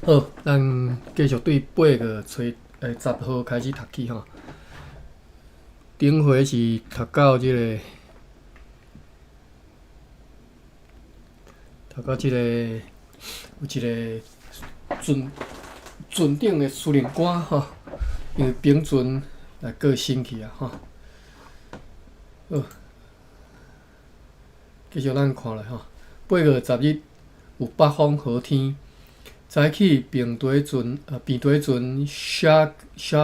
好，咱繼續對八月初10號開始讀起吼。頂回是讀到這個，讀到這個有一個船船頂的司令官吼，因為冰船來過身去啊吼。好，繼續咱看落吼，8月10日有北風好天。早起平底船沙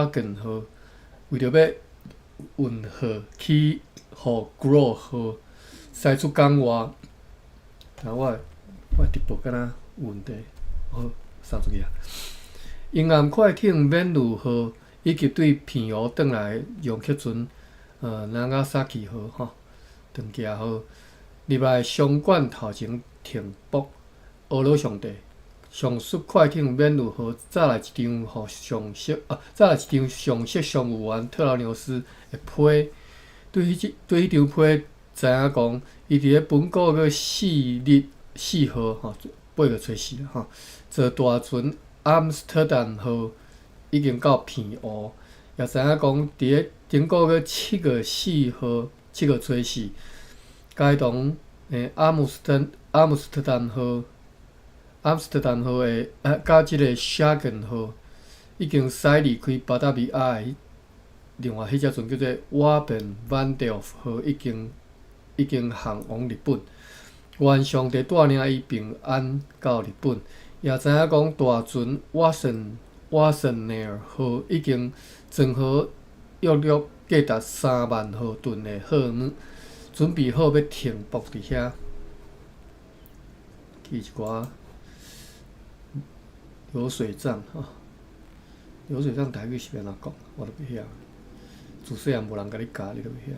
根號，為著欲運貨去予古魯號駛出港外。啊，我直播敢若有問題，好，送出去啊。沿岸快艇免運號以及對澎湖轉來容克船那伽薩奇號吼，長崎號入來商館頭前停泊，呵咾上帝。上述快艇免運號載來一張予上述啊，載來一張上述商務員特勞紐斯的批，對彼張批知影講，伊佇咧本個月4日4號吼，8月初4吼，坐大船阿姆斯特丹號已經到澎湖，也知影講佇咧頂個月7月4號7月初4，該同阿姆斯特丹號的佮這个沙根號已經駛離開巴達維亞的另外彼隻船叫做瓦本萬德號已經航往日本。願上帝帶領伊平安到日本。也知影講大船瓦森內爾號已經裝好約略價值3萬荷頓的貨物，準備好欲停泊佇遐。去一寡流水帳吼，流水帳台語是欲按怎講？我都袂曉。自細漢無人共你教，你都袂曉。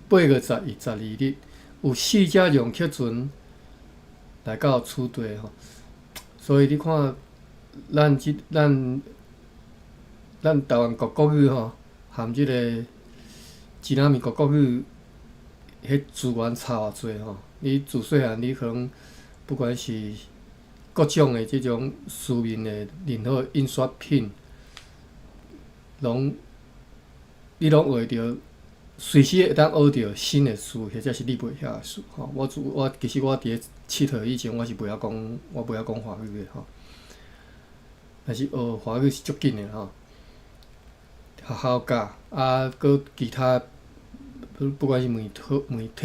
8月11、12日，有四隻容克船來到此地吼，所以你看，咱這咱咱台灣國國語吼，含這个支那民國國語，彼資源差偌濟吼。你自細漢你可能不管是各種的這種書面的任何印刷品，攏你攏學會著，隨時會當學著新的詞，或者是你袂曉的詞吼。我自我其實我佇咧𨑨迌以前，我是袂曉講，我袂曉講華語的吼。但是學華語是足緊的吼。學校教啊，閣其他不管是媒體，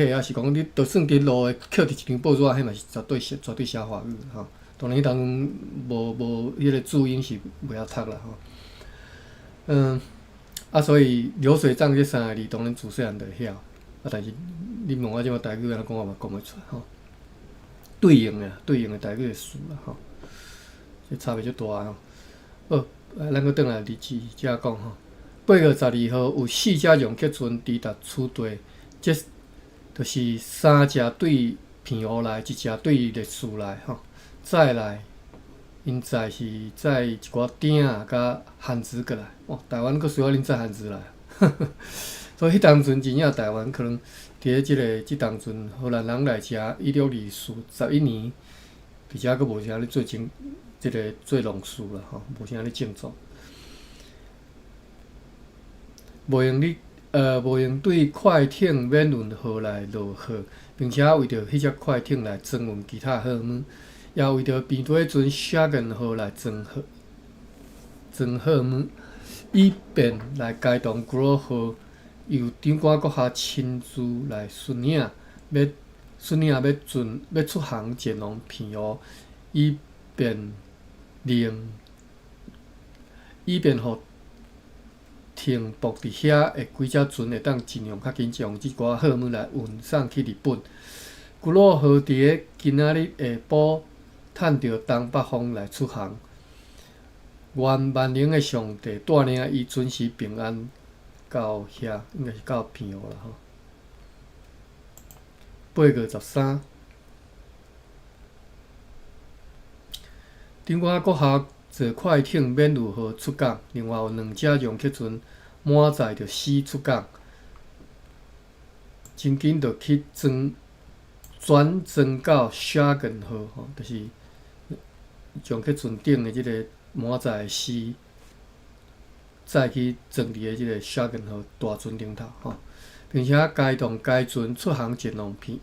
抑是講你就算佇路的抾佇一張報紙，彼嘛是絕對寫絕對寫華語吼。當然彼當陣無彼个注音是袂曉讀啦吼。啊，所以流水帳這三个字當然自細漢就會曉，啊，但是你問我這馬台語按怎講，我嘛講袂出來吼。對應的台語的詞啦吼，這差別足大吼。好，咱閣轉來日誌遮講吼。8月12號有四隻容克船抵達此地，這就是三隻對澎湖來，一隻對麗士來吼。再來，𪜶載是載一寡鼎仔佮番薯過來。哦，台灣閣需要恁載番薯來，所以彼當陣真正台灣可能佇咧這个這當陣荷蘭人來遮1624 11年，佇遮閣無啥咧做種這个做農事啦吼，無啥咧種作。無閒對快艇免運號來落貨，並且為著彼隻快艇來裝運其他貨物，也為著平底船沙根號來裝貨物，以便來該同古魯號由長官閣下親自來巡領，欲巡領欲進欲出航前往澎湖，以便予停泊佇遐的幾隻船會當盡量較緊將這寡貨物來運送去日本。古魯號佇咧今仔日下晡趁著東北風來出航。願萬能的上帝帶領伊準時平安到遐，應該是到澎湖啦吼。8月13，長官閣下坐快艇免運號出港，另外有兩隻容克船滿載著死出港，真緊就去裝轉裝到沙根號吼，就是将去船顶的這个滿載屍載去裝佇个這个沙根號大船頂頭吼，並且開動該船出航前往澎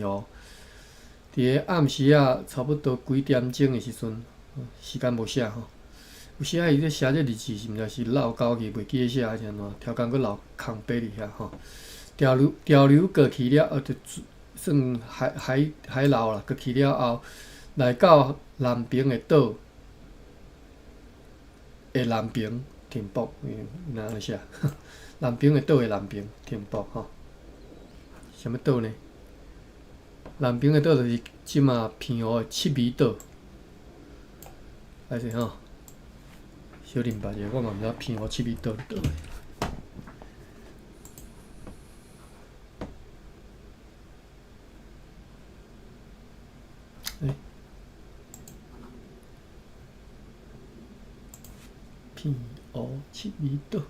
湖。佇个暗時仔差不多幾點鐘的時陣，時間無寫吼。有時仔伊咧寫這日子是毋知是落勾去，袂記得寫還是按怎，超工閣留空白佇遐吼。潮流過去了，就算海流啦，過去了後，來到南平的島的南平停泊，伊按呢寫？南平的島的南平停泊吼。啥物島呢？南平的島就是這馬澎湖的七美島，歹勢吼。小明白者，我嘛毋知澎湖七美島佇佗位。欸，澎湖七美島。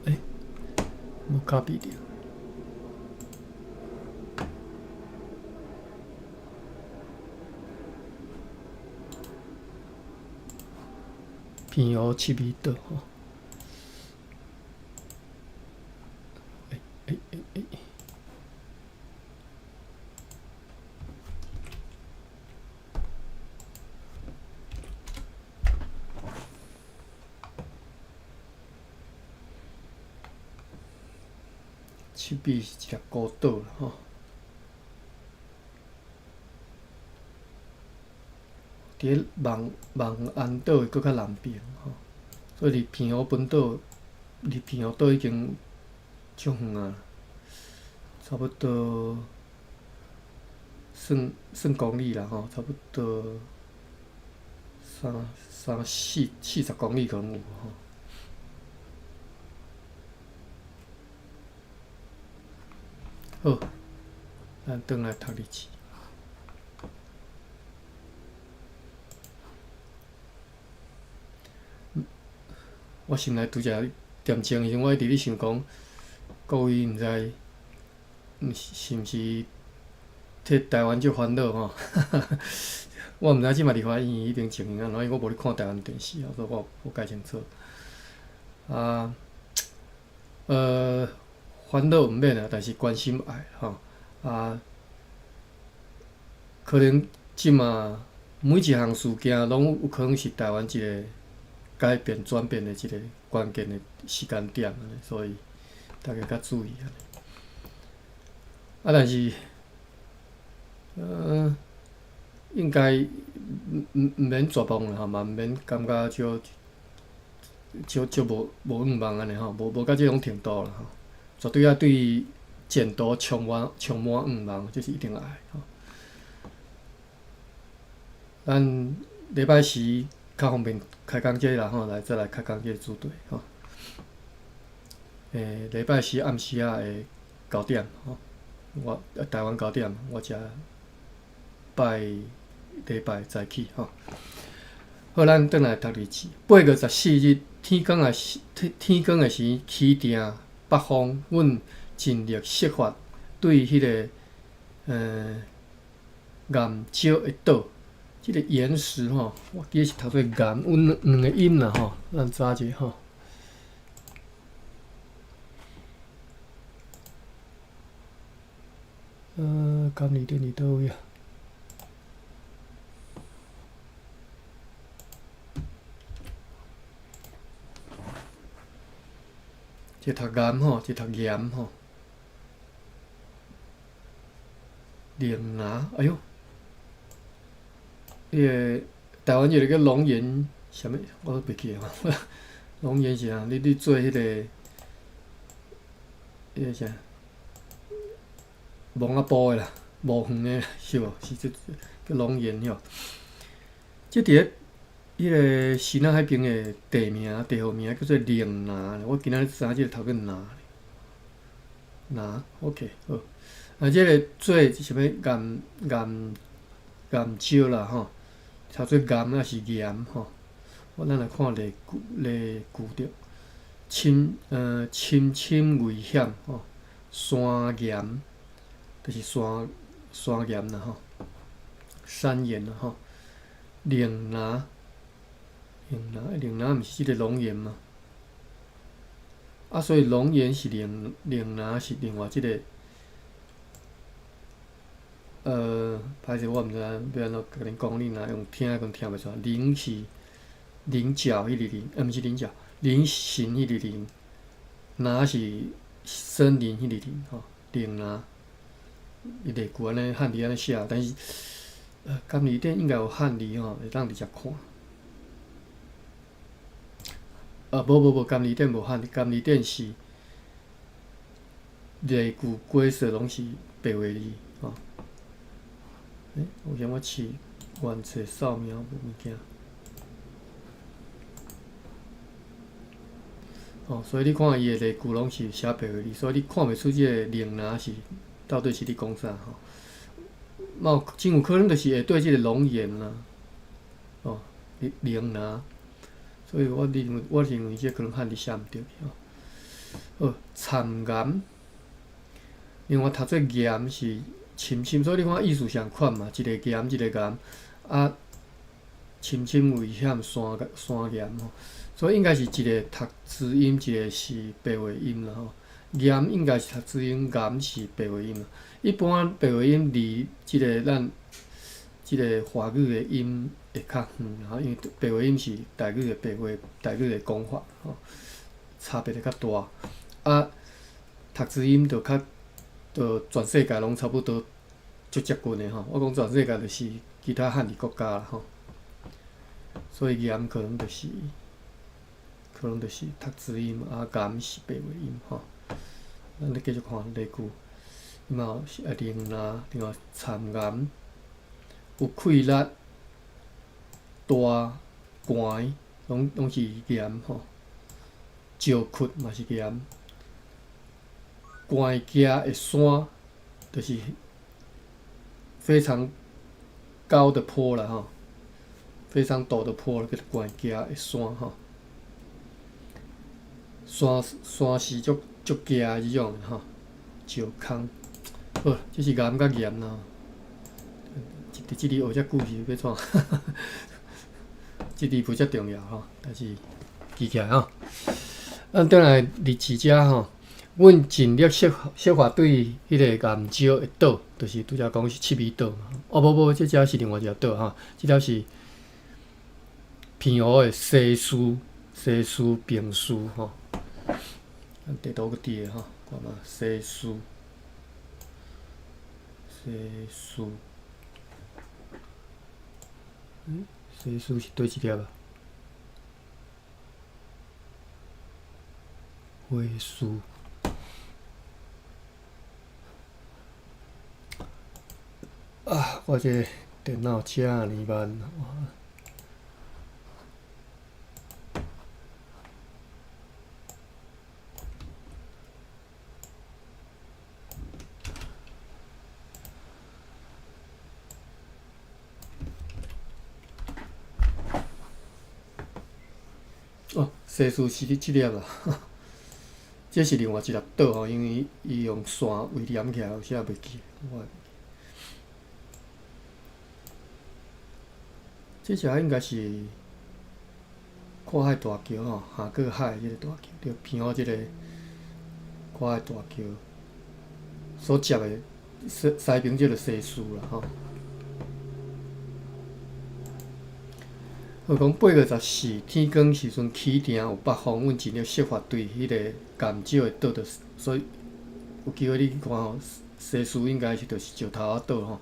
欸，無 copy 著。澎湖七美島吼。欸欸欸欸。七美是一粒孤島啦吼。佇咧望安島的閣較南邊吼，所以離澎湖本島，離澎湖島已經足遠啊，差不多算公里啦吼，差不多三三四四十公里可能有吼。好，咱轉來讀日誌。我心內拄才點鐘的時陣，我一直咧想講，各位毋知是毋是替台灣足煩惱吼？我毋知這馬立法院彼邊情形按怎，因為我無咧看台灣電視啊，所以我無介清楚。啊，煩惱毋免啊，但是關心愛吼。啊，可能這馬每一項事件攏有可能是台灣一個改變、轉變的一個關鍵的時間點，所以大家較注意。啊，但是，應該毋免絕望啦，吼嘛毋免感覺足足足無願望按呢吼，無到這種程度啦吼。絕對愛對前途充滿願望，這是一定愛吼。咱禮拜四較方便開講這啦吼，來再來開講這個主題吼。禮拜四暗時仔的9點吼，我台灣9點，我才拜禮拜早起吼。好，咱轉來讀日誌。8月14日天光的時，起訂北方，阮盡力設法對彼個岩石的島，這個岩石吼，我記得是讀做岩，有兩個音啦吼，咱查一下吼。敢佇佗位啊？一個讀岩吼，一個讀鹽吼。龍牙，哎喲，彼個台灣有一個叫龍岩，啥物我都袂記得。龍岩是啥？你做彼個啥？墓仔埔的啦，墓園的，是無？是這叫龍岩吼。這佇咧彼個西南海邊的地名、地號名叫做龍拿。我今仔日知影這個讀做拿，拿，OK 好。啊，這個做啥物岩石啦吼，讀做岩抑是鹽吼？我咱來看例句著，深深危險吼，山岩就是山岩啦吼，山岩啦吼，嶺南，嶺南，嶺南毋是這个龍岩嗎？啊，所以龍岩是嶺南是另外這个，歹勢我毋知影欲按怎共恁講，恁若用聽的閣聽袂出來。稜是稜角彼个稜，毋是稜角，菱形彼個菱，南是森林彼個林吼，嶺南。伊例句按呢漢字按呢寫，但是甘字典應該有漢字吼，會當直接看。無無無，甘字典無漢字，甘字典是例句解說攏是白話字吼。有啥物試原冊掃描無物件？哦，所以你看伊的例句攏是寫白話字，所以你看袂出這个嶺南是到底是咧講啥吼。嘛有真有可能就是會對這个龍岩啦，哦，嶺南，所以我認為這可能漢字寫毋對去吼。好，杉岩，另外讀做岩是深深，所以你看意思相款嘛，一個岩一個岩，啊，深深危險山岩吼，所以應該是一個讀子音，一個是白話音啦吼。岩應該是讀子音，岩是白話音啦。一般白話音離這个咱這个華語的音會較遠啦，因為白話音是台語的白話，台語的講法吼，差別會較大。啊，讀子音就較，就全世界攏差不多足接近的吼。我講全世界就是其他漢字國家啦吼。所以岩可能就是，可能就是讀子音，啊岩是白話音吼。咱咧繼續看例句，伊嘛有是啊，嶺南，另外杉岩，有氣力、大寒，攏是岩吼。石窟嘛是岩，懸崖的山，就是非常高的坡啦吼，非常陡的坡，叫做懸崖的山吼。山是足足崎這種吼，石空。好，這是岩佮岩啦。佇這裡學遮久是欲創？這裡無遮重要吼，但是記起來吼。咱轉來日誌遮吼，阮盡力設法對彼个岩礁的島，就是拄才講是七美島嘛。哦，無無，這隻是另外一個島吼，這粒是澎湖的西嶼平嶼吼。咱地圖閣佇咧吼，看覓西嶼，西嶼，西嶼是佗一粒啊？花嶼。啊！我這个電腦遮爾慢。哦，西嶼是佇這粒啦，這是另外一粒島吼，因為伊用線圍連起來，有時仔袂記，我這隻應該是跨海大橋吼，下過海這個大橋，對，澎湖這个跨海大橋所接的西邊這个西嶼啦吼。好，講8月14天光時陣起程有北風，阮盡力設法對彼个岩礁的島，所以有機會你去看吼，西嶼應該是就是石頭仔島吼，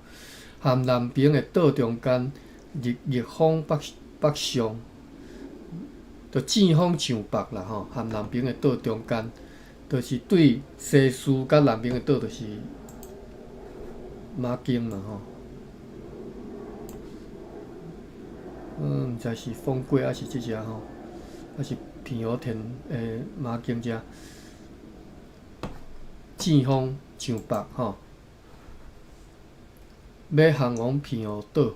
含南爿的島中間逆風北上，就正風上北啦吼，含南爿的島中間，就是對西嶼佮南爿的島，就是馬公嘛吼。毋知是風過抑是這隻吼，抑是澎湖天馬公遮正風上北吼，欲航往澎湖島，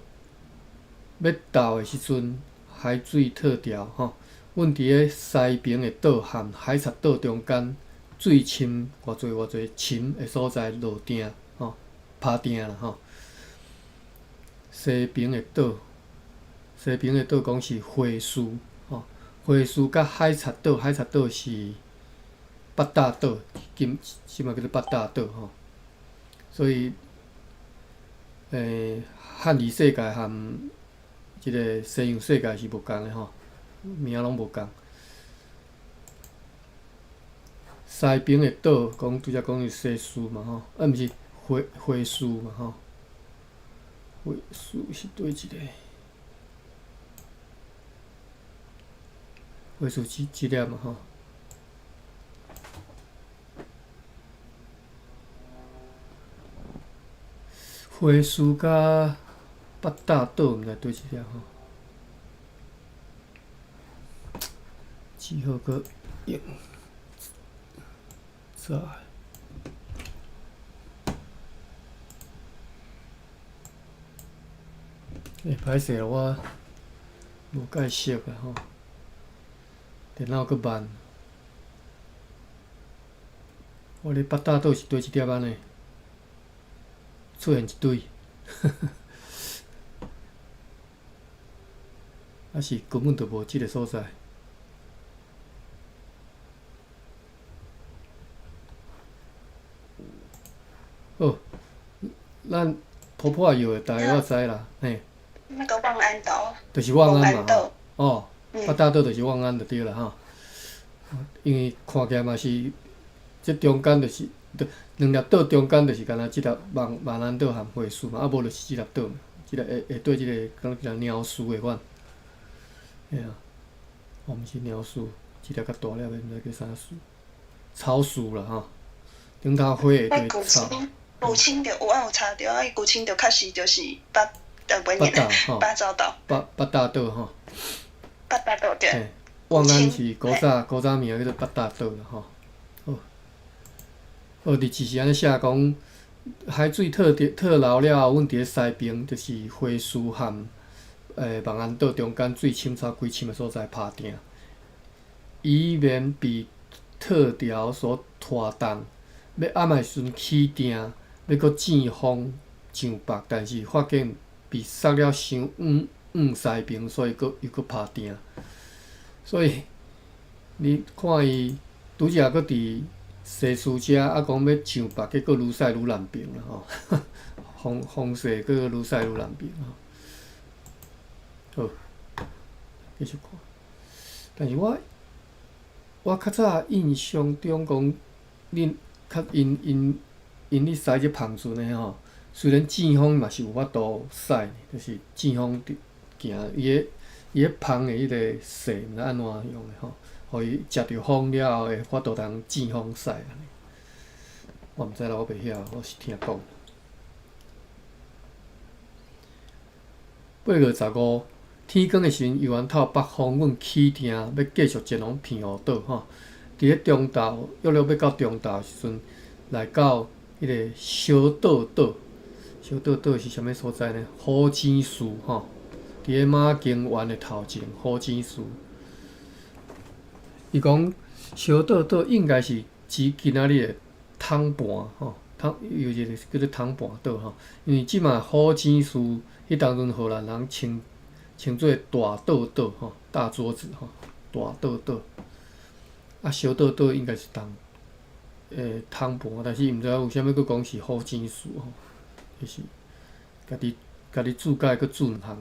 欲到的時陣海水退潮吼，阮佇咧西爿的島和海賊島中間水深偌濟偌濟深的所在落碇吼，拍碇啦吼。西爿的島，西爿的島講是花樹吼，花樹佮海賊島，海賊島是八大島，今這馬叫做八大島吼。所以，漢字世界和這个西洋世界是無仝的吼，名攏無仝。西爿的島，講拄才講是西嶼嘛吼，啊毋是花花嶼嘛吼。花嶼是佗一个？花嶼這這粒嘛吼。花嶼佮八大島，毋知佗一粒吼。只好閣用早的。欸，歹勢囉，我無介熟啊吼，電腦閣慢。我咧八大島是佗一粒按呢？出現一堆，抑是根本就無這个所在。好，咱婆婆藥的大概我知啦，嘿。那个望安島。就是望安嘛，哦，八大島就是望安就對啦吼。因為看起來嘛是，這中間就是，兩粒島中間就是干焦這粒萬萬安島和花嶼嘛，啊無就是這粒島，這粒下下底這个敢若鳥須的款，嘿啊，哦，毋是鳥須，這粒較大粒的，毋知叫啥須，草須啦吼，頂頭花會對草。古清就有啊，有查著啊，伊古清就確實就是八，八大吼，八爪島。八八大島吼。八大島對。望安是古早古早名叫做八大島啦吼。好，好，日誌是按呢寫講，海水退退流了後，阮佇咧西爿，就是花嶼和萬安島中間水深差幾深的所在拍碇，以免被退潮所拖動。欲暗的時陣起碇，欲閣轉風上北，但是發現被捒了傷遠遠西爿，所以閣又閣拍碇。所以你看伊拄才閣佇西嶼遮，啊講欲上北，結果愈駛愈南爿啦吼，風風勢閣愈駛愈南爿吼。好，繼續看。但是我我較早印象中講，恁較𪜶𪜶𪜶咧駛這帆船的吼，雖然轉風嘛是有法度駛，就是轉風佇行，伊个伊个帆的彼个勢毋知按怎用的吼，予伊食著風了後會法度通轉風駛按呢。我毋知啦，我袂曉，我是聽講。8月15，天光的時陣，猶原透北風，阮起碇欲繼續前往澎湖島吼。佇咧中晝，約略欲到中晝的時陣，來到彼个小島島。小島島是啥物所在呢？虎井樹吼，佇咧馬公灣的頭前，虎井樹。伊講小島島應該是指今仔日的桶盤吼，桶有一个叫做桶盤島吼。因為這馬虎井樹彼當陣荷蘭人稱稱做大島島吼，大桌子吼，大島島。啊，小島島應該是當桶盤，但是毋知為啥物閣講是虎井樹吼，就是家己家己注解閣注兩項。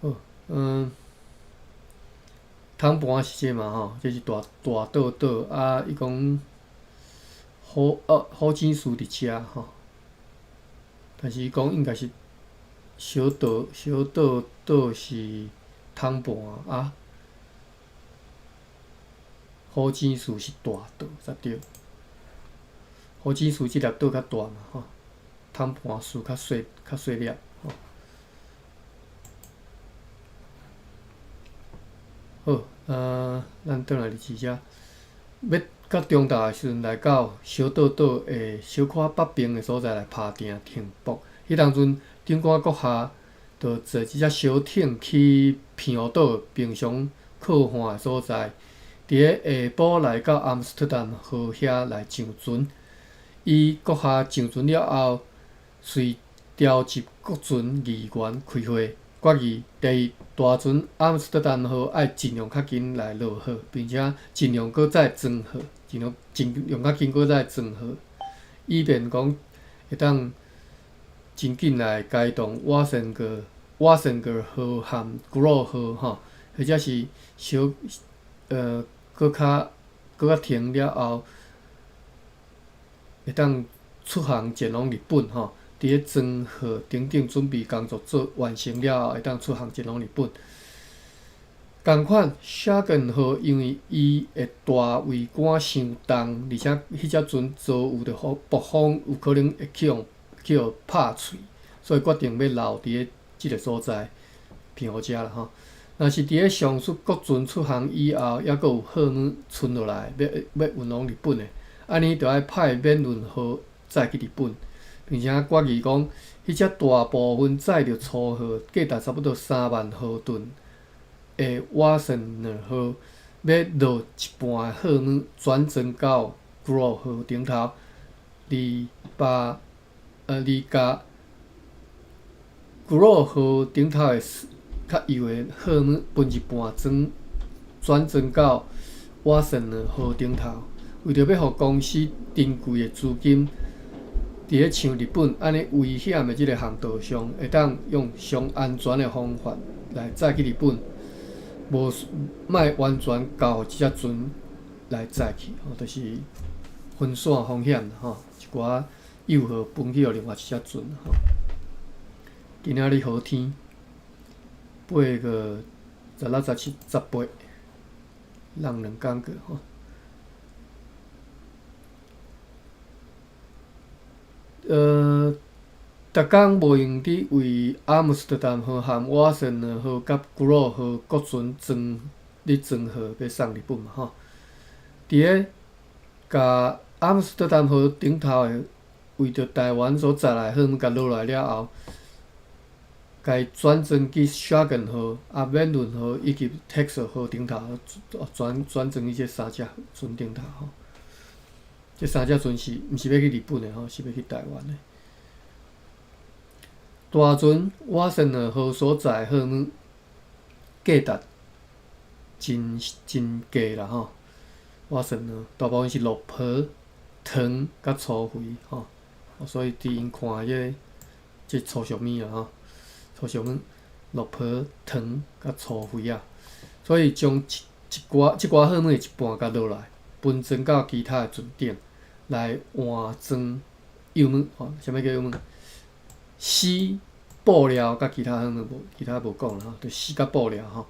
好，嗯，桶盤是這嘛吼，這是大大島島啊，伊講虎啊虎井樹佇遮吼，但是伊講應該是小島小島島是桶盤啊。虎井樹是大島，才對。虎井樹這粒島較大嘛吼，桶盤樹較細較細粒吼。好，啊，咱轉來日誌遮，欲到中晝的時陣，來到小島島的小可北邊的所在來拍碇停泊。彼當陣，長官閣下就坐這隻小艇去澎湖島平常靠岸的所在，佇咧下晡來到阿姆斯特丹號遐來上船。伊閣下上船了後，隨調集各船議員開會，決議第一，大船阿姆斯特丹號愛盡量較緊來落貨，並且盡量閣再裝貨，盡量較緊閣再裝貨，以便講會當真緊來開動瓦森格號和古魯號吼，或者是小閣較停了後，會當出航前往日本吼。佇咧裝貨等等準備工作做完成了後，會當出航前往日本。仝款，沙根號因為伊的大桅杆傷重，而且彼隻船遭遇著暴風，有可能會去予拍碎，所以決定欲留佇咧這个所在，澎湖遮啦吼。若是佇咧上述各船出航以後，猶閣有貨物賰落來，欲運往日本的，按呢就愛派免運號載去日本，並且決議講，彼隻大部分載著粗貨，價值差不多3萬荷頓的瓦森納號，欲落一半的貨物轉裝到古魯號頂頭，而共古魯號頂頭的較幼的貨物分一半裝轉裝到瓦森納號頂頭，為著欲予公司珍貴的資金，佇咧像日本按呢危險的這个航道上，會當用上安全的方法來載去日本，無莫完全交予這隻船來載去，吼，就是分散風險吼，一寡幼貨分去予另外一隻船吼。今仔日好天，8月16、17、18，人2工過吼。逐工無閒佇為阿姆斯特丹號和瓦森納號佮古魯號各船裝咧裝貨，欲送日本嘛吼。佇咧共阿姆斯特丹號頂頭的為著台灣所載來貨物共落來了後，共伊轉裝去沙根號、啊免運號以及texel號頂頭，轉裝去這三隻船頂頭吼。這三隻船是毋是欲去日本的吼？是欲去台灣的。大船瓦森納號所載貨物價值真真低啦吼。瓦森納大部分是綠婆、糖佮粗肥吼，所以佇𪜶看這个這粗俗物啦吼，粗俗物、綠婆、糖佮粗肥啊，所以將一一寡貨物的一半共落來，分裝到其他的船頂來換裝幼物吼，啥物叫幼物？絲、布料佮其他貨物無，其他無講啦吼，就絲佮布料吼。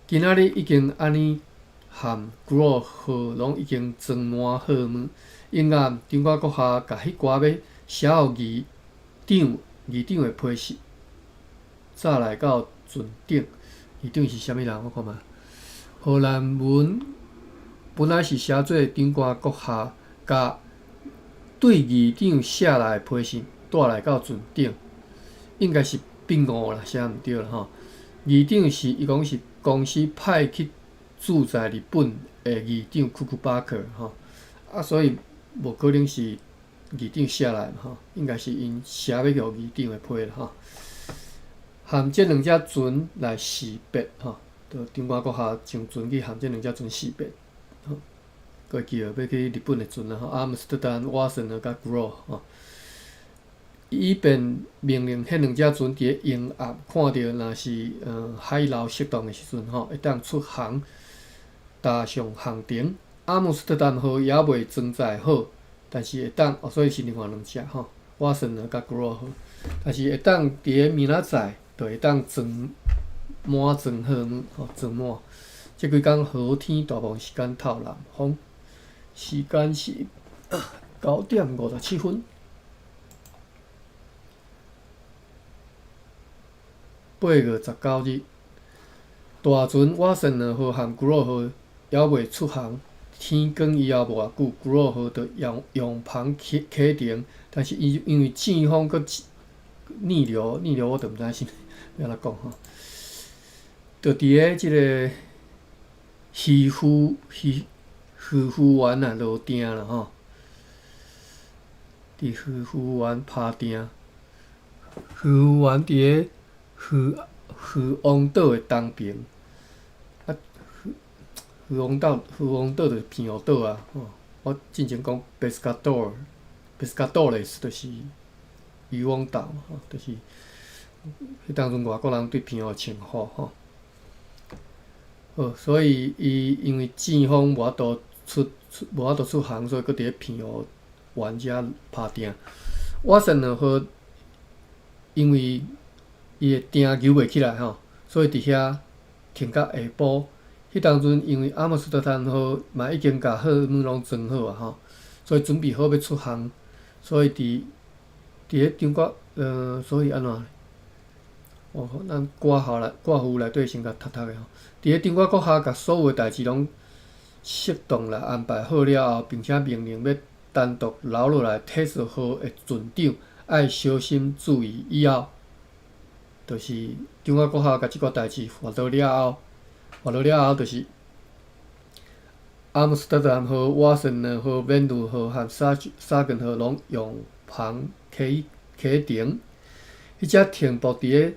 今仔日已經按呢和古魯號攏已經裝滿貨物，應暗長官閣下共彼寡欲寫予議長的批示，載來到船頂。議長是啥物人？我看覓。荷蘭文本來是寫做長官閣下，共對議長寫來的批示帶來到船頂，應該是筆誤啦，寫毋對啦吼。議長是伊講是公司派去駐在日本的議長庫庫巴克吼，啊，所以無可能是議長寫來吼，應該是𪜶寫欲予議長的批啦吼。含這兩隻船來士別吼，就長官閣下上船去含這兩隻船士別吼，閣會記著欲去日本的船啦吼，阿姆斯特丹、瓦森納佮古魯吼，以便命令彼兩隻船佇咧迎岸看著若是海流適當的時陣吼，會當出航踏上航程。阿姆斯特丹號猶未裝載好，但是會當哦，所以是另外兩隻吼，瓦森納佮古魯號，但是會當佇咧明仔載就會當裝滿裝貨物吼，裝滿。這幾工好天，大部分時間透南風，時間是9點57分。8月19日，大船瓦森納號和古魯號猶未出航，天光以後無偌久，古魯號就揚帆啟程，但是伊因為陣風閣逆流，逆流我就毋知啥物，欲按怎講吼？就佇咧這个漁夫漁漁夫灣啊落碇啦吼，佇漁夫灣拍碇，漁夫灣佇咧漁漁翁島的東爿，啊，漁漁翁島漁翁島就是澎湖島啊，吼，我進前講 Pescador，Pescadores 就是漁翁島吼，就是彼當陣外國人對澎湖的稱呼吼。好，所以伊因為戰風無法度出出無法度出航，所以閣佇咧澎湖灣遮拍碇。瓦森納號因為伊的碇搝袂起來吼，所以佇遐停到下晡。彼當陣因為阿姆斯特丹號嘛已經共貨物攏裝好啊吼，所以準備好欲出航，所以佇佇咧中國，所以按怎？哦，咱括號內括弧內底先共讀讀的吼。佇咧中國閣下共所有的代誌攏適當來安排好了後，並且命令欲單獨留落來鐵索號的船長愛小心注意以後，就是中國閣下共這個代誌發落了後，發落了後，就是阿姆斯特丹號、瓦森納號、免路號和沙沙根號攏用帆啟啟程。彼隻停泊佇咧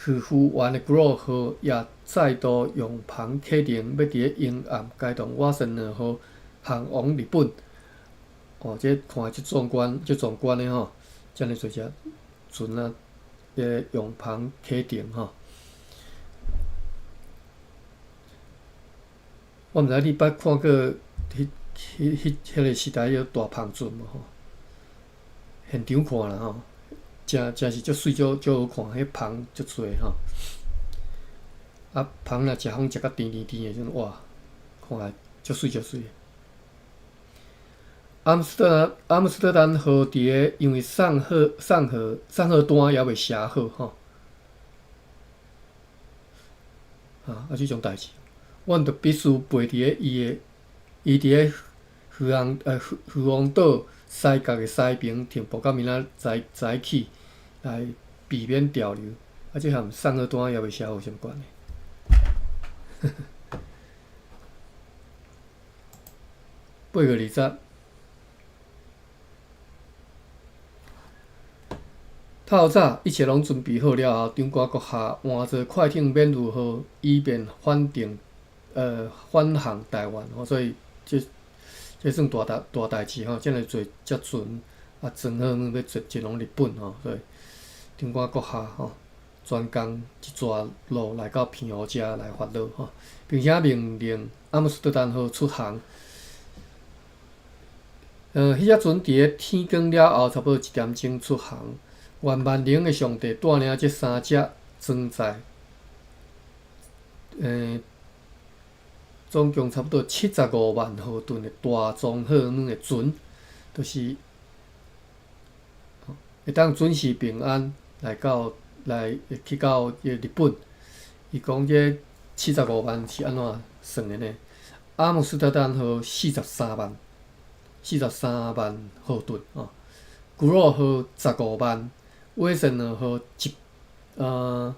漁夫灣的古魯號也再度用帆啟程，欲佇咧沿岸開動瓦森納號航往日本。哦，這看足壯觀，足壯觀的吼，遮爾濟隻船啊，咧用帆啟程吼。我毋知你捌看過彼、彼、彼、彼个時代彼个大帆船無吼？現場看啦吼，誠誠是足媠足足好看，彼帆足濟吼。啊，帆若食風食甲甜甜甜的時陣，哇，看來足媠足媠。阿姆斯特丹號佇咧，因為送貨送貨送貨單猶未寫好吼，啊，啊，這種代誌，阮著必須陪佇咧伊的，伊佇咧漁翁漁漁翁島西角的西爿停泊到明仔早早起，來避免潮流。啊，這和送貨單猶未寫好有啥物關係？8月20。透早一切攏準備好了後，長官閣下換坐快艇免如號，以便返程返航臺灣吼。所以這這算大代大代誌吼，遮爾濟隻船啊，裝好物欲前前往日本吼，所以長官閣下吼，專工一逝路來到澎湖遮來發落吼，並且命令阿姆斯特丹號出航。彼隻船佇咧天光了後，差不多一點鐘出航。願萬能的上帝帶領這三隻裝載，總共差不多75萬荷噸的大裝貨物的船，就是會當準時平安來到來去到這日本。伊講這七十五萬是按怎算的呢？阿姆斯特丹號43萬，43萬荷噸哦，古魯號15萬。威森納號一18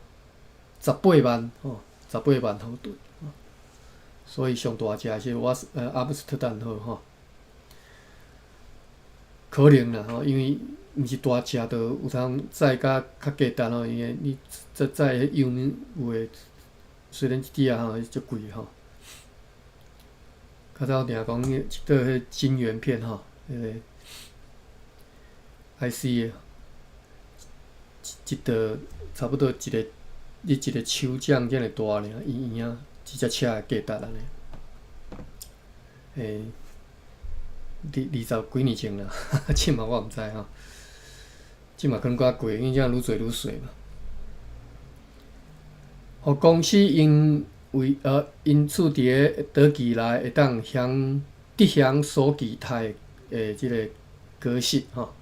萬吼，十八萬荷噸，所以上大隻是瓦斯阿姆斯特丹號吼，可能啦吼，因為毋是大隻就有通載較較價值吼，因為你載載彼油有的，雖然一滴仔吼，足貴吼。較早定講一道彼金圓片吼，彼个 IC 的。一道差不多一个，你一个手掌遮爾大爾，圓圓仔，一隻車的價值按呢。二二十幾年前啦，這馬我毋知吼，這馬可能閣較貴，因為這愈濟愈細嘛。予公司因為因此佇咧短期內會當享得享所期待的這个果實吼，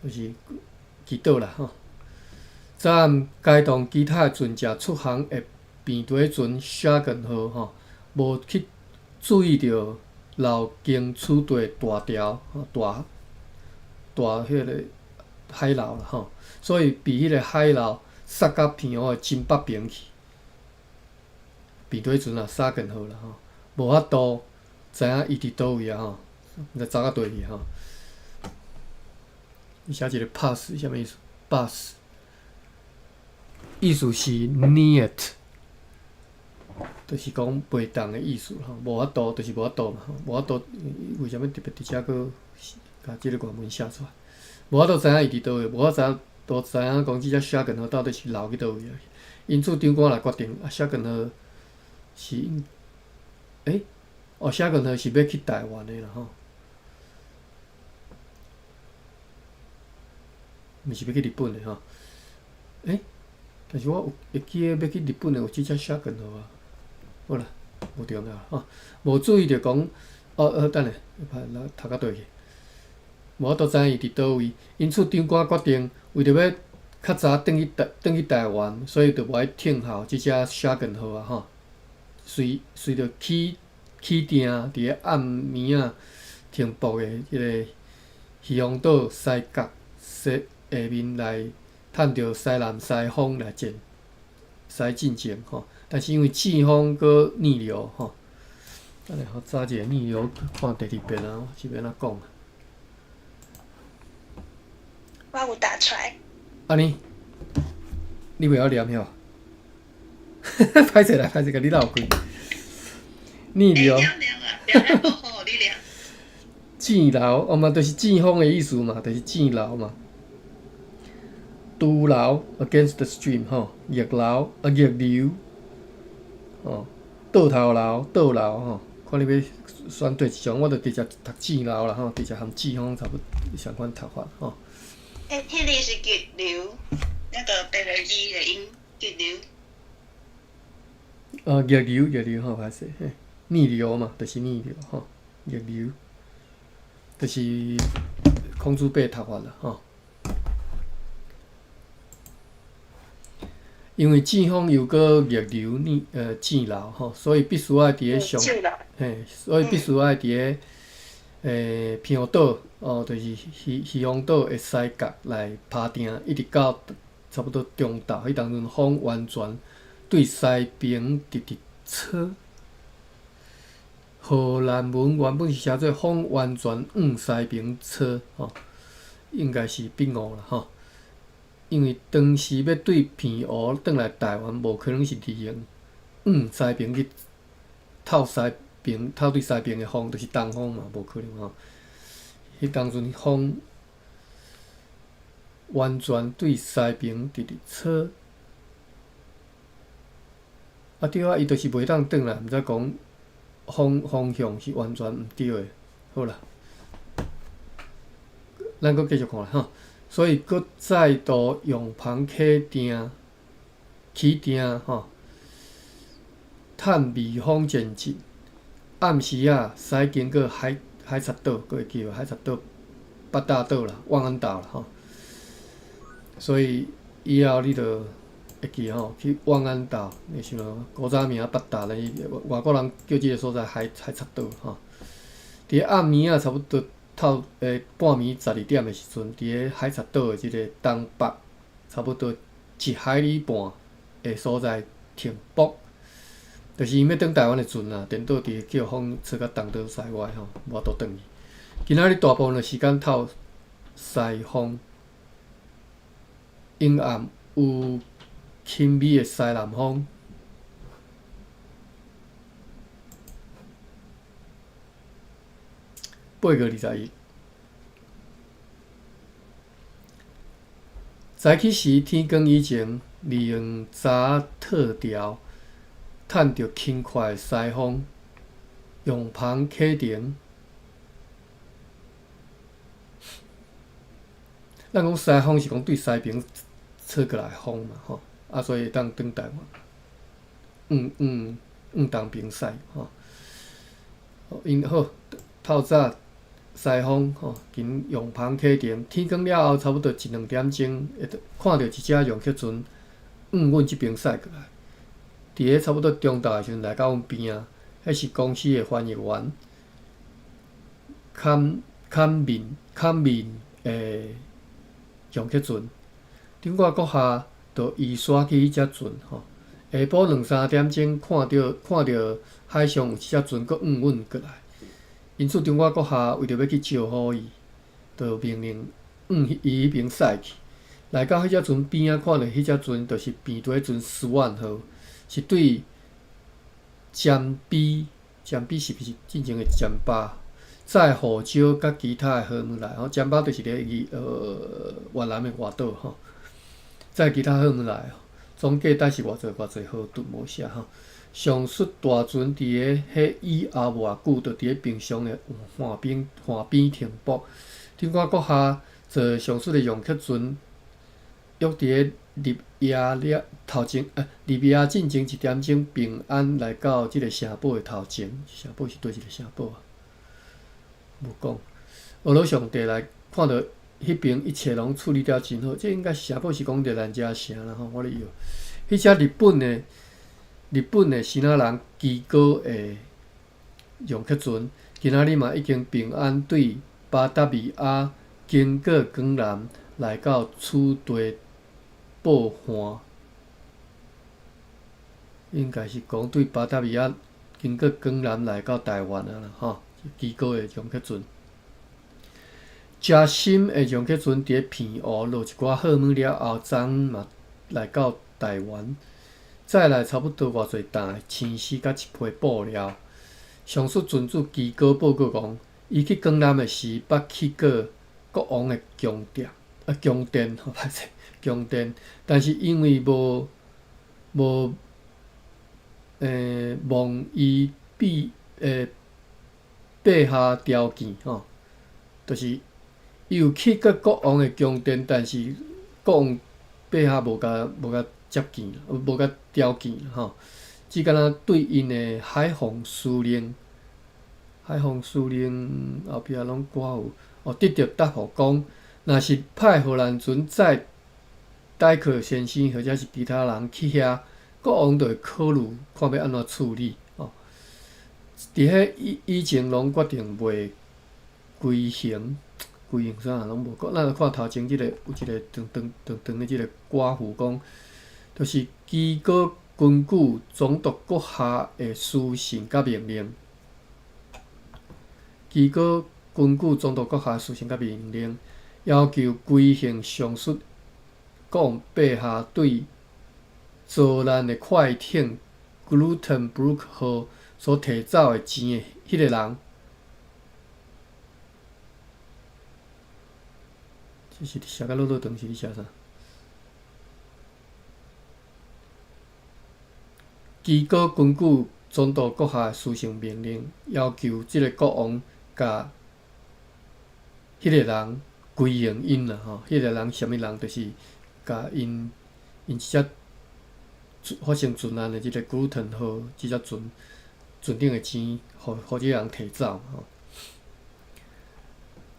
就是。祈禱啦吼！昨暗開動其他船隻出航的平底船沙根號吼，無去注意著老經此地大潮吼大大彼个海流啦吼，所以被彼个海流殺到澎湖的真北爿去。平底船啊，沙根號啦吼，無法度知影伊佇佗位啊吼，毋知走到佗去吼。伊寫一個 pass 啥物意思？pass 意思是 niet，就是講袂當的意思吼，無法度就是無法度嘛，無法度為啥物特別佇遮閣共這個原文寫出來？無法度知影伊佇佗位，無法度知影講這隻沙根號到底是流去佗位啊？因此長官來決定啊，沙根號是，哦，沙根號是欲去台灣的啦吼，毋是欲去日本的吼。但是我有會記得欲去日本的有這隻沙根號啊。好啦，無重要吼，無注意著講，哦哦，等下，來讀到佗去。無法度知影伊佇佗位，因此長官決定為著欲較早轉去台灣，所以就無愛聽候這隻沙根號啊吼。隨隨著起碇佇咧暗暝仔停泊的彼个漁風島西角西下面來趁著西南西風來戰西進前吼。但是因為季風閣逆流吼，等下予查一下逆流看第二遍啊，是欲按怎講啊？我有打出來。按呢，你袂曉念吼？歹勢啦，歹勢，共你鬧開。逆流。箭流，哦嘛，就是季風的意思嘛，就是箭流嘛。毒流 against the stream 吼，逆流啊逆流，吼，倒頭流倒流吼，看你欲選佗一種，我就直接讀箭流啦吼，直接含季風差不多相款讀法吼。彼个是激流，那個白個字的音，激流。逆流逆流吼，歹勢，嘿，逆流嘛，就是逆流吼，逆流，就是孔子伯讀法啦吼。因為季風又閣逆流逆箭流吼，所以必須愛佇咧上，嘿，所以必須愛佇咧澎湖島哦，就是漁風島的西角來拍碇，一直到差不多中晝，彼當陣風完全對西爿直直吹。荷蘭文原本是寫做風完全往西爿吹吼，應該是筆誤啦吼。因為當時欲對澎湖轉來台灣，無可能是利用往西爿去透西爿，透對西爿的風，就是東風嘛，無可能吼。彼當陣風完全對西爿直直吹。啊對啊，伊就是袂當轉來，毋知講風方向是完全毋對的。好啦，咱閣繼續看吼。所以，閣再度用帆啟碇，起碇吼，趁微風前進。暗時仔，駛經過海賊島，閣會記無？海賊島、八大島啦、萬安島啦吼。所以以後你就會記吼，去萬安島，那啥古早名八大咧，外國人叫這个所在海賊島吼。佇暗暝仔差不多。透半暝12點的時陣，佇咧海賊島的這个東北，差不多一海里半的所在停泊，就是𪜶欲轉台灣的船啊，顛倒佇叫風吹甲東倒西歪吼，無法度轉去。今仔日大部分的時間透西風，陰暗有輕微的西南風。8月21。早起時天光以前，利用閘套條，趁著輕快的西風，用帆啟程。咱講西風是講對西爿吹過來的風嘛，吼，啊，所以會當轉台灣，往東爿駛，吼。𪜶好，透早。西風吼，經用帆啟程，天光了後，差不多一兩點鐘，會看著一隻楊克船往阮這爿駛過來。佇咧差不多中晝的時陣來到阮邊仔，彼是公司的翻譯員，坎面的楊克船。長官閣下就移徙去彼隻船吼。下晡兩三點鐘，看著海上有一隻船閣往阮過來，因此長官閣下為著欲去招呼伊，就命令往伊彼爿駛去。來到彼隻船邊仔，看著彼隻船就是平底船斯萬號，是對占比，占比是毋是進前的占巴？載胡椒佮其他的貨物來吼，占巴就是咧伊越南的外島吼，載其他貨物來，總計帶是偌濟偌濟河頓無寫吼。上述大船佇咧彼以後無偌久，就佇咧平常的岸邊停泊。長官閣下坐上述的容克船，約佇咧入夜了頭前，入夜進前一點鐘平安來到這个城堡的頭前。城堡是佗一个城堡啊？無講。俄羅上帝來看著彼爿一切攏處理了真好，這應該是城堡是講熱蘭遮城啦吼。我咧臆，彼隻日本的支那人基哥的容克船，今仔日嘛已經平安對巴達維亞經過江南來到此地報岸，應該是講對巴達維亞經過江南來到台灣啊啦吼。基哥的容克船，誠深的容克船佇咧澎湖落一寡貨物了後，昨昏嘛來到台灣，載來差不多偌濟擔的青絲佮一批布料。上述船主基哥報告講，伊去江南的時，捌去過國王的宮殿，啊宮殿，吼歹勢，宮殿，但是因為無忘伊必陛下條件吼，就是伊有去過國王的宮殿，但是國王陛下無共接見，無共調見吼，只敢若對𪜶的海防司令，海防司令後壁攏掛有哦，得著答覆講，若是派荷蘭船載戴克先生或者是其他人去遐，國王就會考慮看欲按怎處理。佇彼以前攏決定袂規行，規行啥攏無講。咱來看頭前這个有一個長長長長的這个括弧講，就是基哥根據總督閣下的書信佮命令，基哥根據總督閣下的書信佮命令，要求規行上述國王陛下對遭難的快艇 Glutton-Brook 號所提走的錢的彼個人，這是寫甲落落長，是咧寫啥？基哥根據總督閣下的書信命令，要求這个國王共彼個人歸還𪜶啦吼。彼個人啥物人？就是共𪜶這隻發生船難的這个 Glutton 號這隻船。船頂的錢，予予這个人提走吼。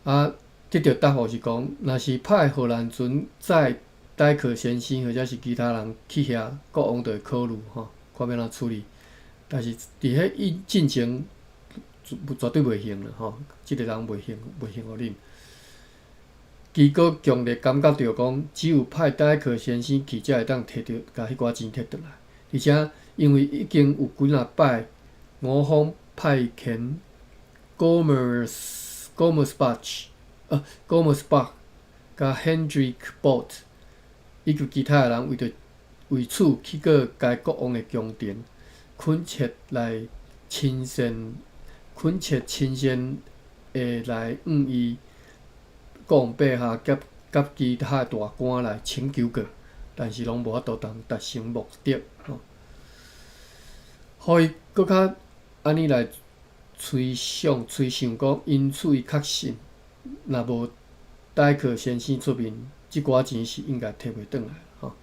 啊，得著答覆是講，若是派荷蘭船載戴克先生或者是其他人去遐，國王就會考慮吼，看欲按怎處理。但是佇彼以進前，絕對袂還啦吼，這个人袂還，袂還予恁。基哥強烈感覺著講，只有派戴克先生去，才會當提著，共彼寡錢提轉來。而且因為已經有幾若擺。我方派遣 Gommersbach佮 Hendrik Bot 以及其他的人為著為此去過該國王的宮廷，懇切親身的來向伊國王陛下佮其他的大官來請求過，但是攏無法度通達成目的。吼，予伊閣較按呢來推想推想講，因此伊確信，若無戴克先生出面，這寡錢是應該提袂轉來吼。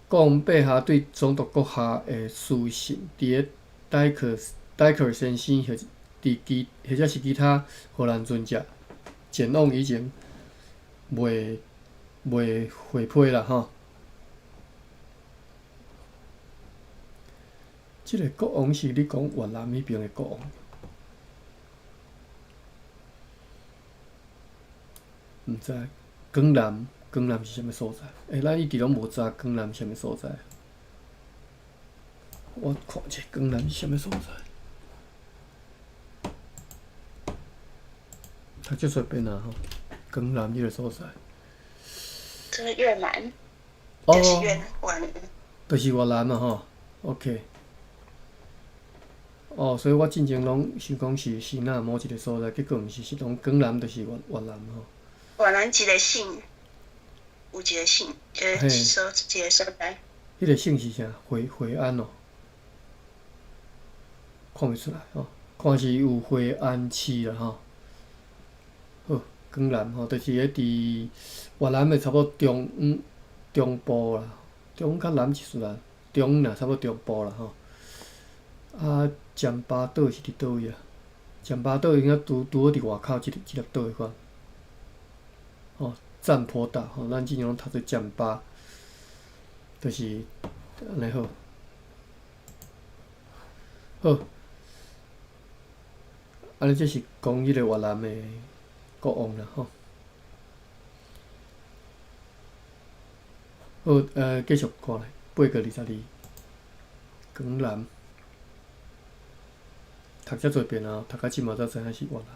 國王陛下對總督閣下的書信，佇咧戴克先生或佇其或者是其他荷蘭船隻前往以前，袂回批啦吼。這个國王是咧講越南彼爿的國王，毋知江南江南是啥物所在？欸，咱一直攏無知江南是啥物所在。我看者江南是啥物所在？讀遮濟遍啊吼，江南這个所在。這是越南。哦。就是越南。就是越南嘛吼，OK。哦，所以我進前攏想講是支那某一个所在，結果毋是，是講江南就是越南吼。越南一個省，有一個省，一個所在。彼個省是啥？惠安哦，看袂出來吼，看是有惠安市啦吼。好，江南吼，就是咧佇越南的差不多中央中部啦，中央較南一絲啦，中央啦，差不多中部啦吼。啊，暹芭島是佇佗位啊？暹芭島應該拄好佇外口這粒島的款。吼，占婆島吼，咱之前攏讀做暹芭，就是按呢好。好，按呢這是講彼個越南的國王啦吼。好，繼續看咧，8月22，江南。讀遮濟遍啊，讀到這馬才知影是越南。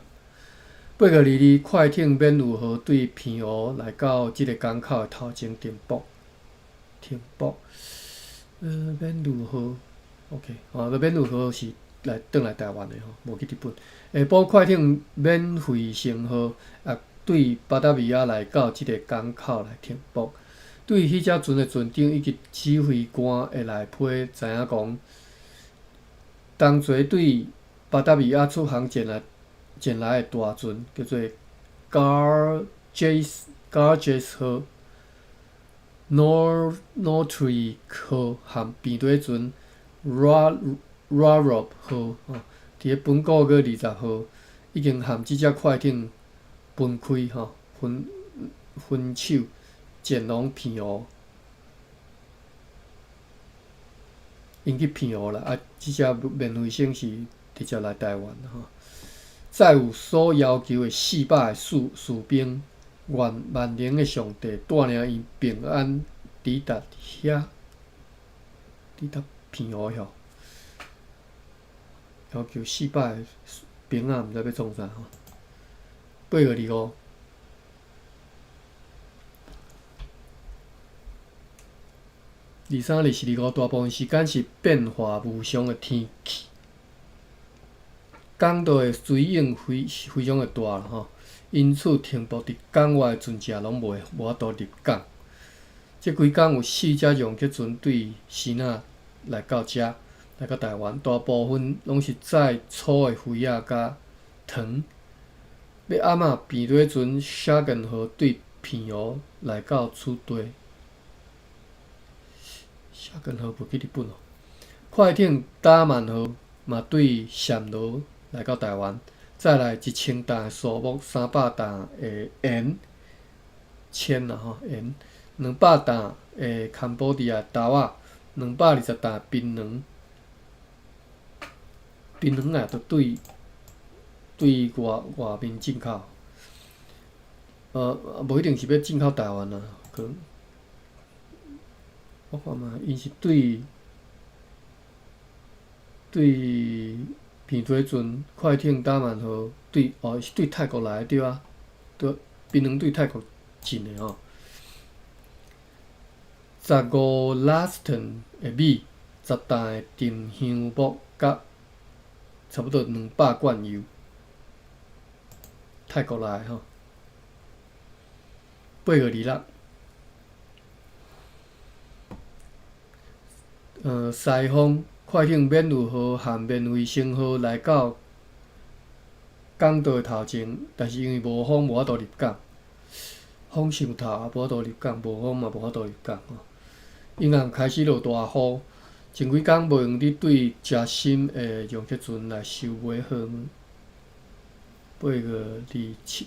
8月22，快艇免運號對澎湖來到這个港口的頭前停泊。停泊，免運號，OK，哦，免運號是來轉來台灣的吼，無去日本。下晡快艇免費乘號也對巴達維亞來到這个港口來停泊。對彼隻船的船長以及指揮官會來批知影講，當初對巴達維亞出航前來的大船叫做 Garges 號、Nortree 號和平底船 Rarop 號，吼，佇咧本個月20號已經和這隻快艇分開，吼，分手前往澎湖，𪜶去澎湖啦，啊，這隻免費星是直接來台灣吼。載有所要求的400个士兵，願萬能的上帝帶領𪜶平安抵達遐，抵達澎湖遐。要求400个兵仔，毋知欲創啥吼。8月25，23日是25，大部分時間是變化無常的天氣。港道的水湧非常的大吼，因此停泊佇港外的船隻攏無法度入港。這幾工有四隻容克船對支那來到遮，來到台灣，大部分攏是載粗的魚仔佮糖。欲暗仔平底船沙根號對澎湖來到此地。沙根號無去日本哦。快艇達曼號嘛對暹羅來到台灣，載來1000擔的蘇木，300擔的鹽，鉛啦吼鹽，200擔的坎波迪亞豆仔，220擔檳榔，檳榔啊，都對外面進口，無一定是欲進口台灣啊，可能我看覓，𪜶是對平底船快艇達曼號對哦，是對泰國來的對啊，對，檳榔對泰國進的吼。15拉斯頓的米，10擔的沉香木，佮差不多200罐油，泰國來的吼。8月26，西方快艇免運號和免費星號來到港道的頭前，但是因為無風，無法度入港。風傷透，無法度入港；無風嘛，無法度入港吼。𪜶暗開始落大雨，前幾工無閒佇對誠深的容克船來收尾貨物。8月27，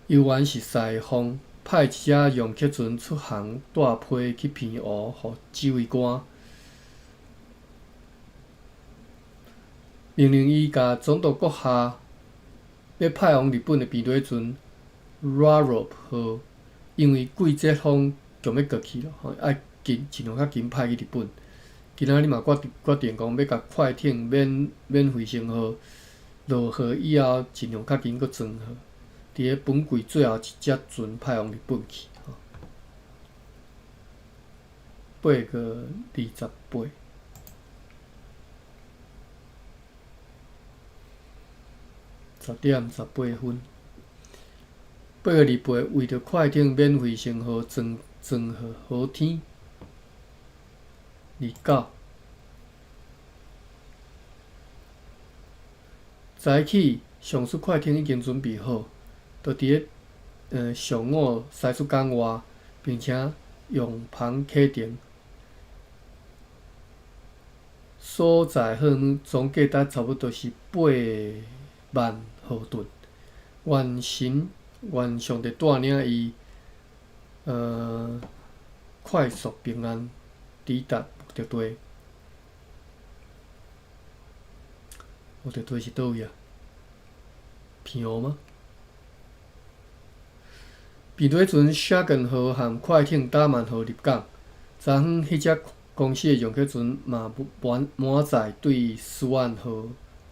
猶原是西方派一隻容克船出航帶批去澎湖，予指揮官。命令伊共總督閣下欲派往日本的平底船 Rarope 號，因為季節風強欲過去囉，吼，愛緊盡量較緊派去日本。今仔日嘛決決定講欲共快艇免免費升號落河以後，盡量較緊閣裝好。佇咧本季最後一隻船派往日本去。8月28，10點18分。8月28，為著快艇免費升號裝裝好好天。29，早起上述快艇已經準備好，就佇咧上午駛出港外，並且用帆啟程。所載貨物總價值差不多是8萬荷頓。願神願上帝帶領伊，快速平安抵達目的地。目的地是佗位啊？澎湖嗎？平底船雪根號和快艇達曼號入港。昨昏，彼隻公司的用客船嘛滿滿載對斯萬號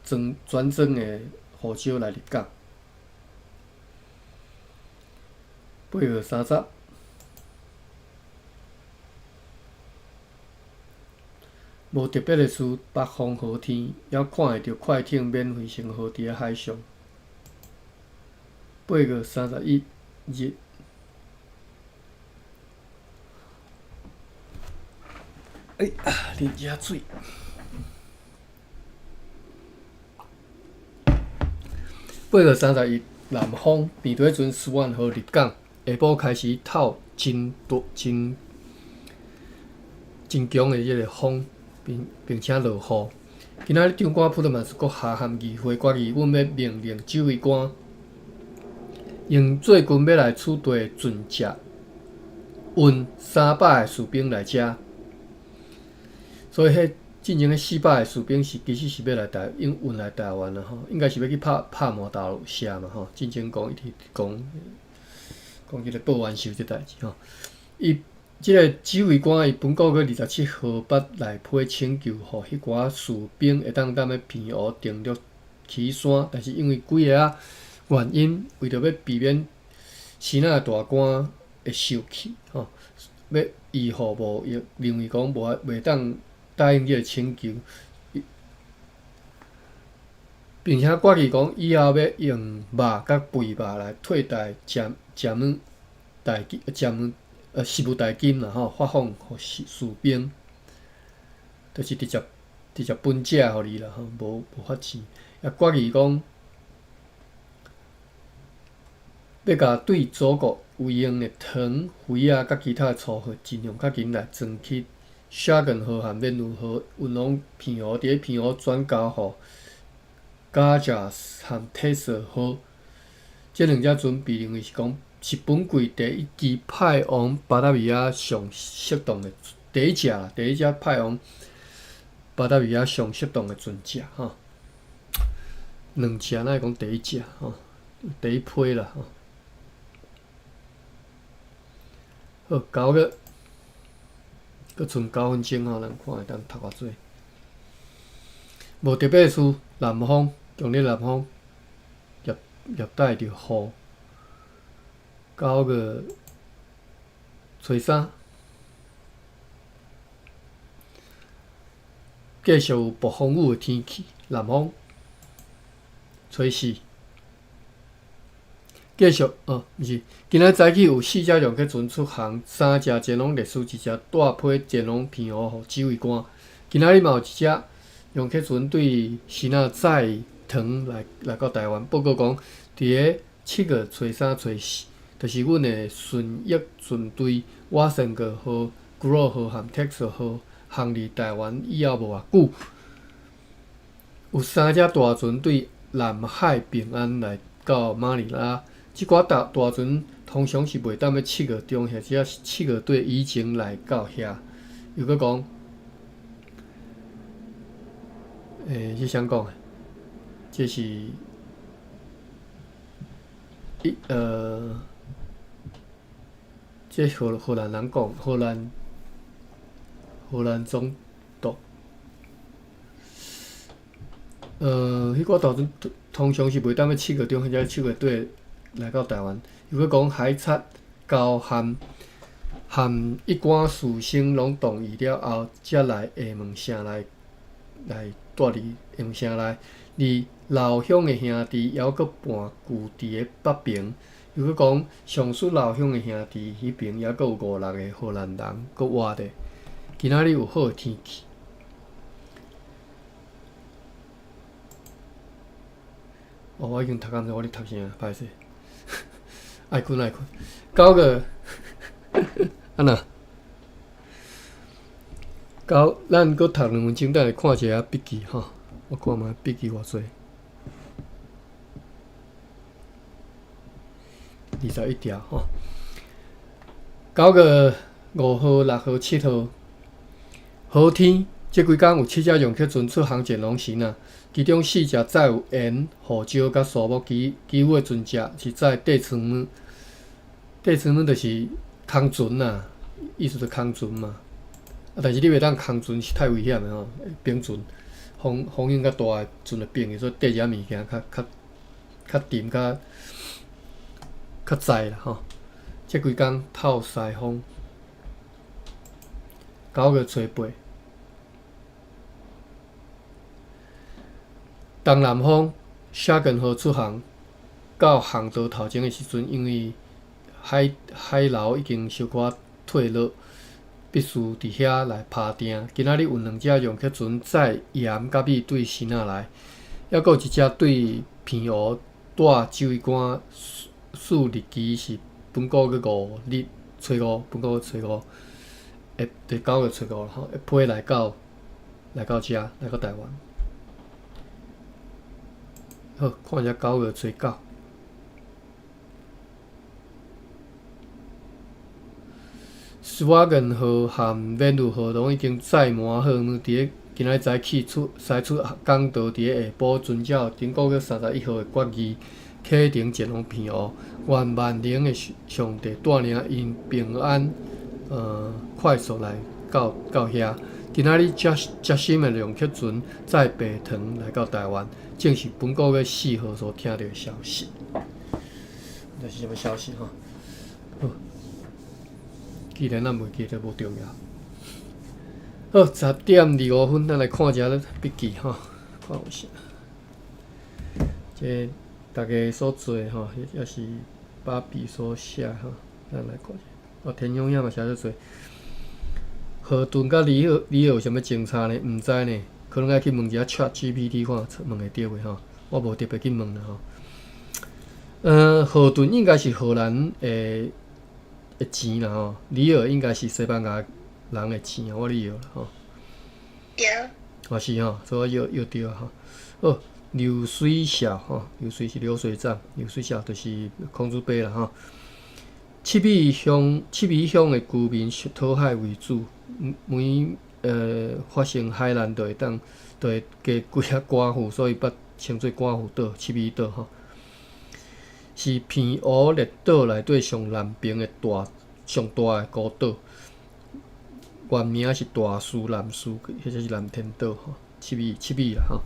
轉轉裝的護照來入港。8月30，無特別的事，北風好天，猶看會著快艇免費升號佇咧海上。8月31日。哎，啉一下水。8月31，南風平底船斯萬號入港，下晡開始透真大、真真強的這个風，並並且落雨。今仔日長官普特曼斯閣下和議會決議，阮欲命令指揮官用最近欲來此地的船隻運300个士兵來遮。所以，彼進前彼400个士兵是其實是欲來台，運運來台灣啦吼，應該是欲去拍拍馬達社嘛吼。進前講一直講講這个報冤仇這代誌吼。伊這个指揮官伊本國閣27號捌來批請求，予彼寡士兵會當踮咧澎湖登陸起山，但是因為幾个仔原因，為著欲避免支那大官會受氣吼，欲伊予無伊認為講無袂當。答應這个請求，並且決議講以後欲用肉佮肥肉來替代食食物代金、食物食物代金啦吼，發放予士士兵，就是直接直接分食予你啦吼，無無發錢。也決議講，欲共對祖國有用的糖、肥仔佮其他的粗貨，盡量較緊來裝去。雪根號和免運號運往澎湖，佇咧澎湖轉交予加加和特色號，這兩隻船被認為是講是本季第一支派往巴達維亞上適當的第一隻啦，第一隻派往巴達維亞上適當的船隻吼。兩隻哪會講第一隻吼？第一批啦吼。好，9月。閣剩9分鐘吼，咱看會當讀偌濟。無特別的事，南風，強烈南風，熱熱帶著雨。9月初三，繼續有暴風雨的天氣，南風，初四。繼續哦，毋是，今仔早起有四隻龍客船出航，三隻前往歷史，一隻帶批前往澎湖予指揮官。今仔日嘛有一隻龍客船對支那載糖來來到台灣。報告講，佇咧7月初三、初四，就是阮的順益船隊瓦森格號、古洛號和特色號航離台灣以後無偌久，有三隻大船對南海平安來到馬尼拉。這寡大大船通常是袂踮咧七月中，或者是七月底以前來到遐。又閣講，欸，是啥講的？這是一呃，這荷蘭人講，荷蘭總督。彼個頭陣通常是袂當欲7月中或者7月底來到台灣。如果講海賊交和和一貫士紳攏同意了後，才來廈門城內來蹛佇廈門城內。而老鄉的兄弟猶閣盤踞佇咧北爿。如果講上述老鄉的兄弟彼爿猶閣有五六个荷蘭人閣活咧。今仔日有好的天氣。哦，我已經讀甲毋知我咧讀啥，歹勢。愛睏愛睏。9月，按怎？九，咱閣讀2分鐘，等下看一下筆記吼。我看覓筆記偌濟。21條吼。9月5號、6號、7號，好天。這幾工有七隻龍客船出航前往時啊，其中四隻載有鹽、胡椒佮沙木，其餘的船隻是載底倉物。底倉物就是空船啊，意思就空船嘛。啊，但是你袂當空船是太危險的吼，冰船風影較大，船會變去，所以綴一下物件較沉、較載啦吼。這幾工透西風，9月初8。東南風沙根號出航到航道頭前的時陣，因為海流已經小可退落，必須佇遐來拍碇。今仔日有兩隻龍客船載鹽佮米對新仔來，猶閣有一隻對澎湖帶指揮官。數日期是本個月5日初五，本個月初五，會佇9月初5吼，會飛來到遮，來到台灣。好，看一下9月初9。斯瓦根號和免路號攏已經載滿好物，佇咧今仔日早起駛出港道，佇咧下晡遵照頂個月31號的決議，啟程前往澎湖。願萬能的上帝帶領𪜶平安，快速來到遐。今仔日遮新的龍客船載白糖來到台灣，正是本個月4號所聽著的消息。這是啥物消息吼？好，既然咱袂記得，無重要。好，10點25分，咱來看一下筆記吼，看有啥？這大家所做的吼，也是芭比所寫吼，咱來看一下。哦，田雄兄嘛寫足濟。河頓佮里爾有啥物相差呢？毋知呢，可能愛去問一下 ChatGPT 看問會著袂吼？我無特別去問啦吼。河頓應該是荷蘭的錢啦吼，里爾應該是西班牙人的錢，我咧搖啦吼。對。哦是吼，所以我搖搖著吼。好，流水筊吼，流水是流水帳，流水筊就是孔子伯啦吼。七美鄉的居民是討海為主，每發生海難就會當就會加幾仔寡婦，所以捌稱做寡婦島、七美島吼。是澎湖列島內底上南邊的上大的孤島，原名是大嶼、南嶼，或者是南天島吼。七美啦吼。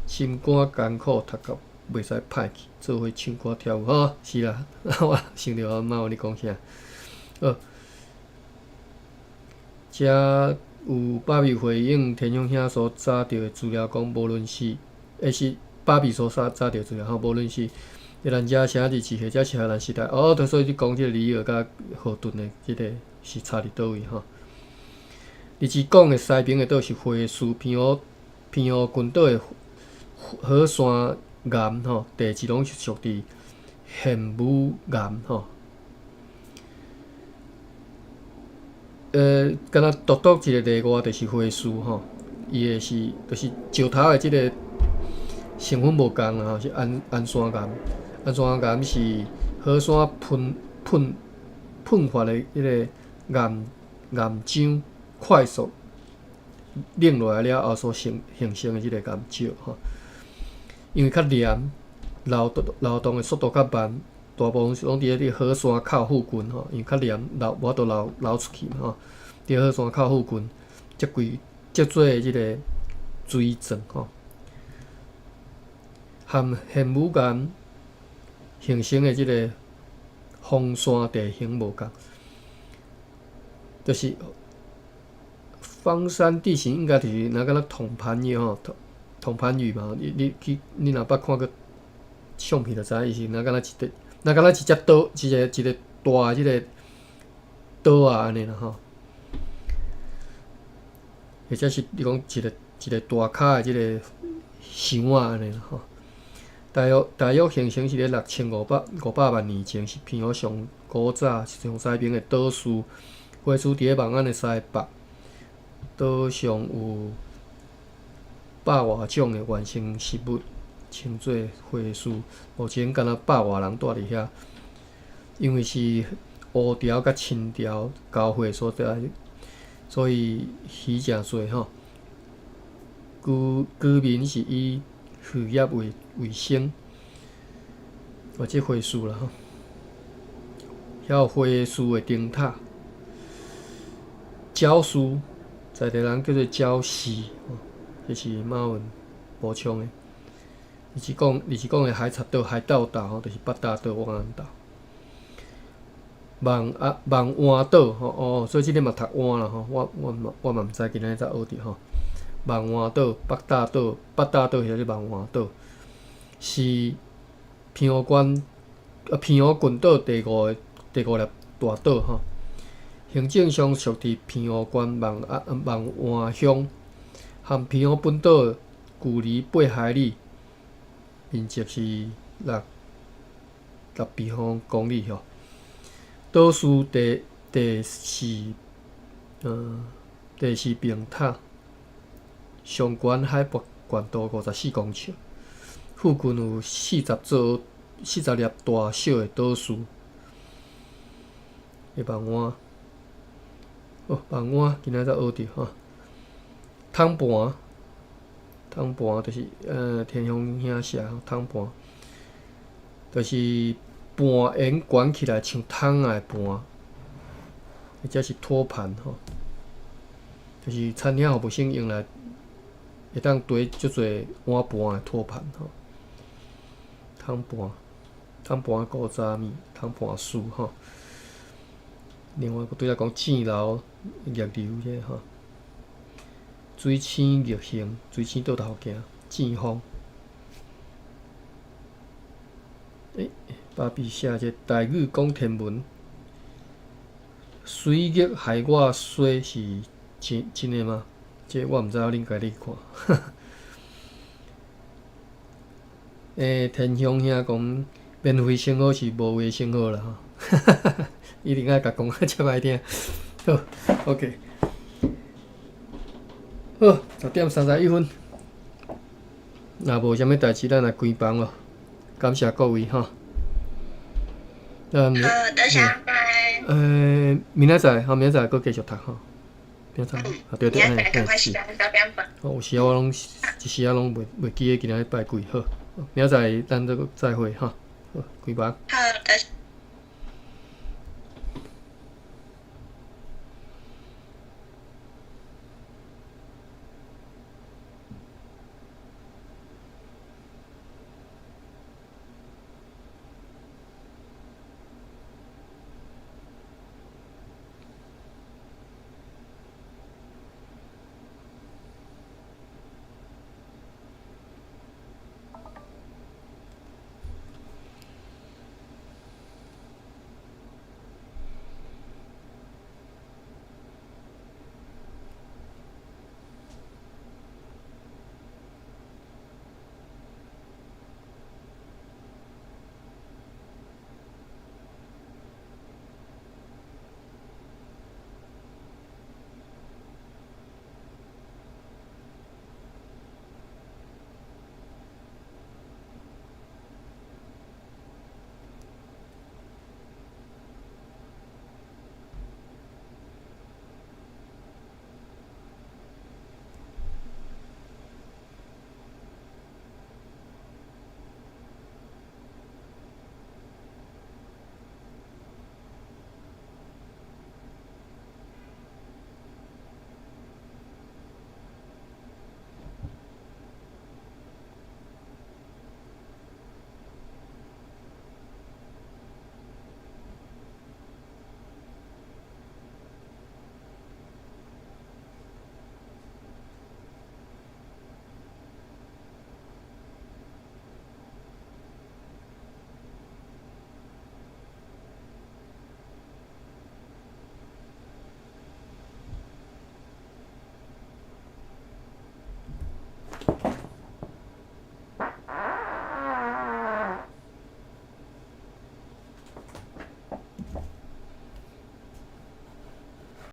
心肝艱苦，讀甲袂使歹去，做伙唱歌跳舞吼，是啦，我想著我媽有咧講啥。好，遮有芭比回應田雄兄所查著的資料，講無論是，是芭比所查著資料吼，無論是咱遮啥日子，或者是荷蘭時代，哦，所以你講這個里爾佮河頓的這個是差佇佗位吼。日子講的西爿的島是花嶼，澎湖群島的火山岩吼，地質攏是屬佇玄武岩吼。敢若獨獨一個例外，就是花嶼吼，伊的是就是石頭的這個成分無仝啦吼，是安山岩，安山岩是火山噴發的彼個岩漿快速冷落來了後所形成的這個岩石吼。因為較黏，流動的速度較慢，大部分是攏佇咧火山口附近吼，因為較黏，流無法度流出去嘛吼。佇火山口附近積規積做這个錐狀吼，含玄武岩形成的這个風山地形無仝，就是方山地形應該就是若敢若統盤魚吼，統盤魚嘛，你若捌看過相片就知影，伊是若敢若一個，若敢若一隻島，一個大的這个島仔按呢啦吼，或者是你講一個大跤的這个箱仔按呢啦吼。大約形成是咧6500萬年前，是澎湖上古早、上西邊的島嶼，位處佇咧望安的西北。島上有百外種的原生植物，稱做花序。目前敢若百外人住佇遐，因為是烏潮佮深潮交匯所在，所以魚誠濟吼。居民是以漁業為生，或者花序啦吼。遐有花序的燈塔，礁嶼，在地人叫做礁溪，這是馬文補充的。二是講的海賊島、海盜島吼，就是八大島、望安島。望灣島吼哦，所以這个嘛讀灣啦吼，我嘛毋知今仔日才學著吼。望灣島、北大島、八大島或者望灣島，是澎湖群島第五粒大島吼。行政上屬佇澎湖縣望灣鄉，含澎湖本島距離8海里，面積是6平方公里吼。島嶼地勢平坦，上懸海拔懸度54公尺，附近有40粒大小的島嶼。望灣，哦，望灣今仔才學著吼。桶盤，桶盤就是天雄兄寫桶盤，就是盤沿懸起來像桶仔的盤，或者是托盤吼，就是餐廳服務生用來會當提足濟碗盤的托盤吼。桶盤，桶盤古早物，桶盤書吼。另外，閣拄才講箭流、逆流這吼，水星逆行，水星倒頭行，箭風。芭比寫這台語講天文，水逆害我衰是真的嗎？這我毋知，恁家己看。天雄兄講免費生好是無話生好啦吼。一定愛共講啊，遮歹聽。好，OK。好，10點31分，若無啥物代誌，咱來關房咯。感謝各位吼。好，多謝，拜。明仔載，吼，明仔載閣繼續讀吼。明仔載，啊對對，嘿，是。有時我攏一時仔攏袂記得今仔日拜幾，好，明仔載咱閣再會吼。好，關房。好，多謝。